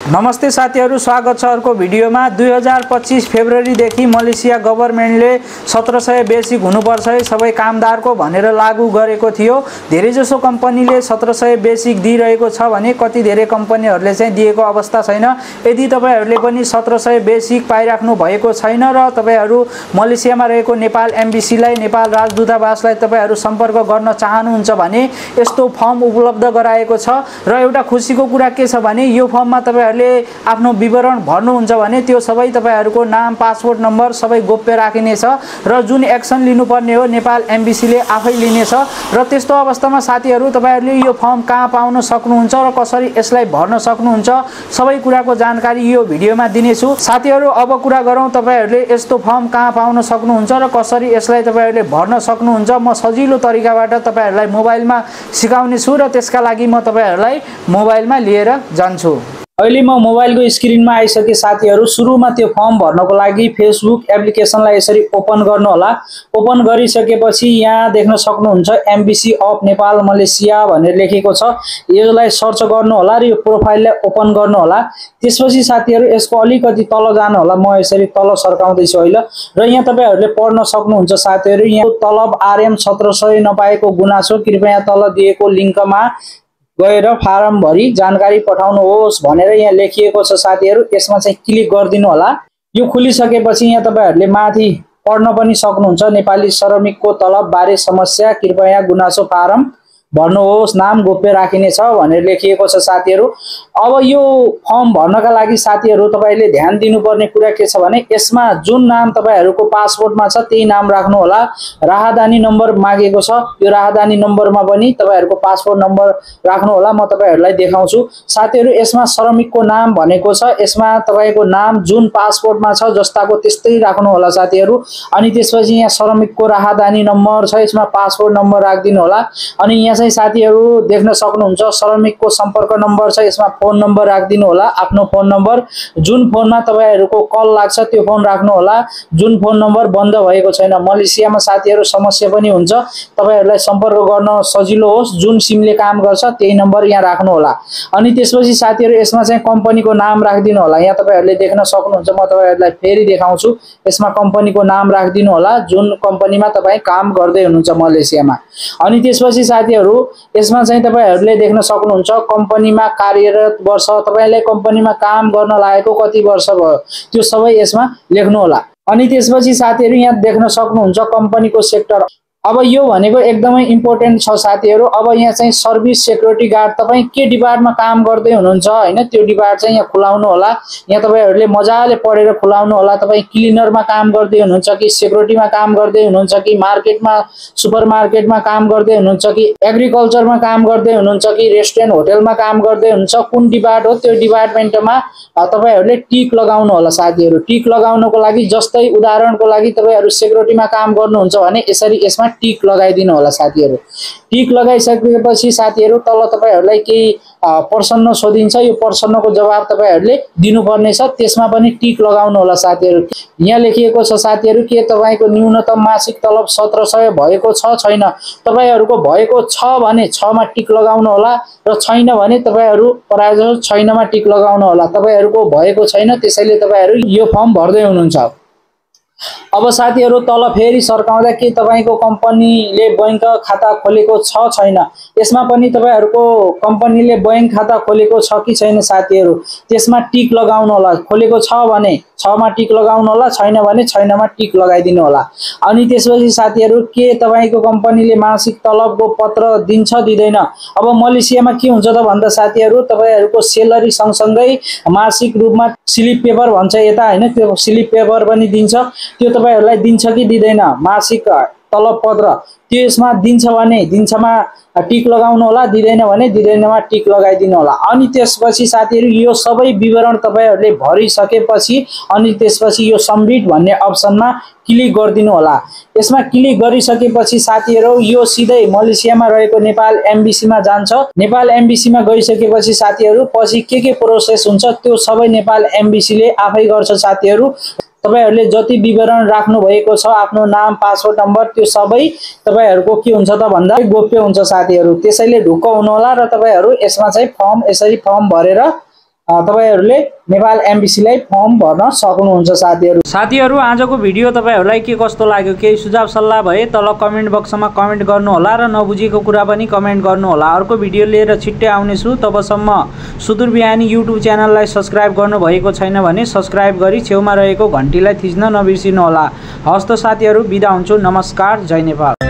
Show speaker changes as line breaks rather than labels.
नमस्ते साथीहरु, स्वागत छ अर्को भिडियोमा। 2025 फेब्रुअरीदेखि मलेसिया गभर्नमेन्टले 1700 बेसिक हुनुपर्छ है सबै कामदारको भनेर लागू गरेको थियो। धेरैजसो कम्पनीले 1700 बेसिक दिइरहेको छ भने कति धेरै कम्पनीहरूले चाहिँ दिएको अवस्था छैन। यदि तपाईहरुले पनि 1700 बेसिक पाइराख्नु भएको छैन र तपाईहरु मलेसियामा रहेको नेपाल एम्बेसीलाई, नेपाल राजदूतावासलाई तपाईहरु सम्पर्क गर्न चाहनुहुन्छ भने यस्तो फर्म उपलब्ध गराएको छ। र एउटा खुसीको कुरा के छ भने यो फर्ममा तपाईहरुले आफ्नो विवरण भर्नुहुन्छ भने त्यो सबै तपाईहरुको नाम, पासपोर्ट नम्बर सबै गोप्य राखिनेछ र जुन एक्सन लिनुपर्ने हो नेपाल एम्बेसीले आफै लिनेछ। र त्यस्तो अवस्थामा साथीहरु तपाईहरुले यो फर्म कहाँ पाउन सक्नुहुन्छ र कसरी यसलाई भर्न सक्नुहुन्छ सबै कुराको जानकारी यो भिडियोमा दिनेछु। साथीहरु अब कुरा गरौँ तपाईहरुले यस्तो फर्म कहाँ पाउन सक्नुहुन्छ र कसरी यसलाई तपाईहरुले भर्न सक्नुहुन्छ। म सजिलो तरिकाबाट तपाईहरुलाई मोबाइलमा सिकाउने छु र त्यसका लागि म तपाईहरुलाई मोबाइलमा लिएर जान्छु। अहिले म मोबाइलको स्क्रिनमा आइसके साथीहरु। सुरुमा त्यो फर्म भर्नको लागि फेसबुक एप्लिकेसनलाई यसरी ओपन गर्नु होला। ओपन गरिसकेपछि यहाँ देख्न सक्नुहुन्छ एम्बेसी अफ नेपाल मलेसिया भनेर लेखेको छ। यसलाई सर्च गर्नु होला र यो प्रोफाइललाई ओपन गर्नु होला। त्यसपछि साथीहरु यसको अलिकति तल जानु होला। म यसरी तल सर्काउँदै छु अहिले र यहाँ तपाईहरुले पढ्न सक्नुहुन्छ साथीहरु। यहाँ तलब RM 1700 नपाएको गुनासो कृपया तल दिएको लिंकमा गएर फारम भरी जानकारी पठाउनुहोस् भनेर यहाँ लेखिएको छ साथीहरु। यसमा चाहिँ क्लिक गर्दिनु होला। यो खुलिसकेपछि यहाँ तपाईहरुले माथि पढ्न पनि सक्नुहुन्छ। नेपाली श्रमिकको तलब बारे समस्या कृपया गुनासो फारम भर्नुहोस्, नाम गोप्य राखिनेछ भनेर लेखिएको छ साथीहरु। अब यो फर्म भर्नका लागि साथीहरु तपाईले ध्यान दिनुपर्ने कुरा के छ भने यसमा जुन नाम तपाईहरुको पासपोर्टमा छ त्यही नाम राख्नु होला। राहदानी नम्बर मागेको छ, यो राहदानी नम्बरमा पनि तपाईहरुको पासपोर्ट नम्बर राख्नु होला। म तपाईहरुलाई देखाउँछु साथीहरु। यसमा श्रमिकको नाम भनेको छ, यसमा तपाईको नाम जुन पासपोर्टमा छ जस्ताको त्यस्तै राख्नु होला साथीहरु। अनि त्यसपछि यहाँ श्रमिकको राहदानी नम्बर छ, यसमा पासपोर्ट नम्बर राख्दिनु होला। अनि यहाँ चाहिँ साथीहरु देख्न सक्नुहुन्छ श्रमिकको सम्पर्क नम्बर छ, यसमा फोन नम्बर राख्दिनु होला। आफ्नो फोन नम्बर, जुन फोनमा तपाईहरुको कल लाग्छ त्यो फोन राख्नु होला। जुन फोन नम्बर बन्द भएको छैन। मलेसियामा साथीहरु समस्या पनि हुन्छ, तपाईहरुलाई सम्पर्क गर्न सजिलो होस् जुन सिमले काम गर्छ त्यही नम्बर यहाँ राख्नु होला। अनि त्यसपछि साथीहरु यसमा चाहिँ कम्पनीको नाम राख्दिनु होला। यहाँ तपाईहरुले देख्न सक्नुहुन्छ, म तपाईहरुलाई फेरि देखाउँछु। यसमा कम्पनीको नाम राख्दिनु होला जुन कम्पनीमा तपाई काम गर्दै हुनुहुन्छ मलेसियामा। अनि त्यसपछि साथीहरु यसमा चाहिँ तपाईहरुले देख्न सक्नुहुन्छ कम्पनीमा कार्यरत वर्ष, तपाईले कम्पनीमा काम गर्न लागेको कति वर्ष भयो त्यो सबै यसमा लेख्नु होला। अनि त्यसपछि साथीहरु यहाँ देख्न सक्नुहुन्छ कम्पनीको सेक्टर। अब यो भनेको एकदमै इम्पोर्टेन्ट छ साथीहरु। अब यहाँ चाहिँ सर्भिस सेक्युरिटी गार्ड तपाई के डिपार्टमेन्टमा काम गर्दै हुनुहुन्छ हैन त्यो डिपार्ट चाहिँ यहाँ खुलाउनु होला। यहाँ तपाईहरुले मजाले पढेर खुलाउनु होला। तपाई क्लिनरमा काम गर्दै हुनुहुन्छ कि सेक्युरिटीमा काम गर्दै हुनुहुन्छ कि मार्केटमा सुपरमार्केटमा काम गर्दै हुनुहुन्छ कि एग्रिकल्चरमा काम गर्दै हुनुहुन्छ कि रेस्टुरेन्ट होटलमा काम गर्दै हुनुहुन्छ, कुन डिपार्ट हो त्यो डिपार्टमेन्टमा तपाईहरुले टिक लगाउनु होला साथीहरु। टिक लगाउनको लागि जस्तै उदाहरणको लागि तपाईहरु सेक्युरिटीमा काम गर्नुहुन्छ भने यसरी यसमा टिक लगाइदिनु होला साथीहरु। टिक लगाइसकेपछि साथीहरु तल तपाईहरुलाई केही प्रश्न सोधिन्छ, यो प्रश्नको जवाब तपाईहरुले दिनुपर्ने छ, त्यसमा पनि टिक लगाउनु होला साथीहरु। यहाँ लेखिएको छ साथीहरु के तपाईको न्यूनतम मासिक तलब 1700 भएको छ छैन। तपाईहरुको भएको छ भने 6 मा टिक लगाउनु होला र छैन भने तपाईहरु प्रायः छैन मा टिक लगाउनु होला। तपाईहरुको भएको छैन त्यसैले तपाईहरु यो फर्म भर्दै हुनुहुन्छ। अब साथीहरु तल फेरि सर्काउँदा के तपाईको कम्पनीले बैंक खाता खोलेको छ छैन, यसमा पनि तपाईहरुको कम्पनीले बैंक खाता खोलेको छ कि छैन साथीहरु त्यसमा टिक लगाउनु होला। खोलेको छ भने 6 मा टिक लगाउनु होला, छैन भने छैन मा टिक लगाइदिनु होला। अनि त्यसपछि साथीहरु के तपाईको कम्पनीले मासिक तलबको पत्र दिन्छ दिदैन। अब मलेसियामा के हुन्छ त भन्दा साथीहरु तपाईहरुको सेलरी सँगसँगै मासिक रूपमा स्लिप पेपर भन्छ यता हैन, त्यो स्लिप पेपर पनि दिन्छ। त्यो तपाईहरुलाई दिन्छ कि दिदैन मासिक तलब पत्र, त्यो यसमा दिन्छ भने दिन्छमा टिक लगाउनु होला, दिदैन भने दिदैनमा टिक लगाइदिनु होला। अनि त्यसपछि साथीहरु यो सबै विवरण तपाईहरुले भरिसकेपछि अनि त्यसपछि यो सबमिट भन्ने अप्सनमा क्लिक गर्दिनु होला। यसमा क्लिक गरिसकेपछि साथीहरु यो सिधै मलेसियामा रहेको नेपाल एम्बेसीमा जान्छ। नेपाल एम्बेसीमा गइसकेपछि साथीहरु पछि के प्रोसेस हुन्छ त्यो सबै नेपाल एम्बेसीले आफै गर्छ साथीहरु। तपाईहरुले जति विवरण राख्नु भएको छ आफ्नो नाम, पासपोर्ट नम्बर त्यो सबै तपाईहरुको के हुन्छ त भन्दा गोप्य हुन्छ साथीहरु। त्यसैले ढुक्क हुनु होला र तपाईहरु यसमा चाहिँ फर्म यसरी फर्म भरेर तपाईहरुले नेपाल एम्बेसीलाई फर्म भर्न सक्नुहुन्छ साथीहरु आजको भिडियो तपाईहरुलाई के कस्तो लाग्यो केही सुझाव सल्लाह भए तल कमेन्ट बक्समा कमेन्ट गर्नु होला र नबुझेको कुरा पनि कमेन्ट गर्नु होला। अर्को भिडियो लिएर छिट्टै आउनेछु। तबसम्म सुदूर बिहानी युट्युब च्यानललाई सब्स्क्राइब गर्नु भएको छैन भने सब्स्क्राइब गरी छेउमा रहेको घण्टीलाई थिच्न नबिर्सिनु होला। हस्त साथीहरु बिदा हुन्छु। नमस्कार। जय नेपाल।